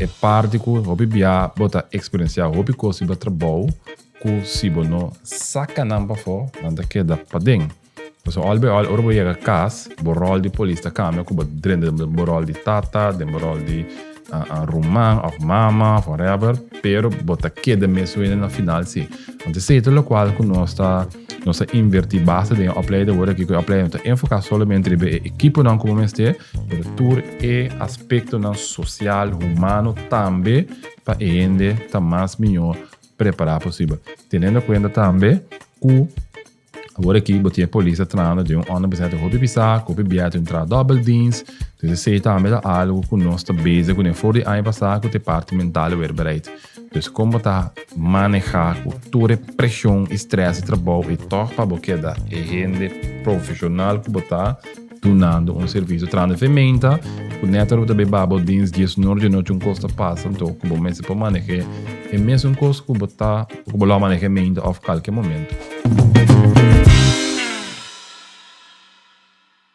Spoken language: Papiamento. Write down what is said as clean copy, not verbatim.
E parti ku hopi bia bo ta eksperensiá hopi kos riba trabou ku si bo no saka nan pafó, nan ta keda paden. Pasobra al bij al ora bo yega kas, bo ròl di polis ta kambia ku bo drenta den bo ròl di tata, den bo ròl di ruman òf mama òf whatever, pero bo ta keda mes wende na final si. Anto esei ta lokual ku nos ta nos ta invertí basta den e opleiding awor aki ku e opleiding no ta enfoká solamente riba e ekiponan ku bo mester, pero tur e aspektonan sosial, humano tambe pa e hende ta mas mihó prepará posibel. Teniendo kuenta tambe ku Awor aki bo tin e polis ta trahando den un onderbezette hopi pisá, ku hopi biaha tin traha dòbel dins. Dus esei tambe ta algu ku nos ta bezig kuné for di aña pasá ku ta e parti mental weerbaarheid. Dus kon bo ta manehá ku tur e preshon i strès di trabou i tòg pa bo keda e hende profeshonal ku bo ta dunando un servisio. Trahando e fementa ku nèt ora bo ta bay baba bo dins dies nor di anochi un kos ta pasa anto ku bo mester por maneh'é e mesun kos ku bo ta ku bo lo a maneh'é meinta òf kalke momento.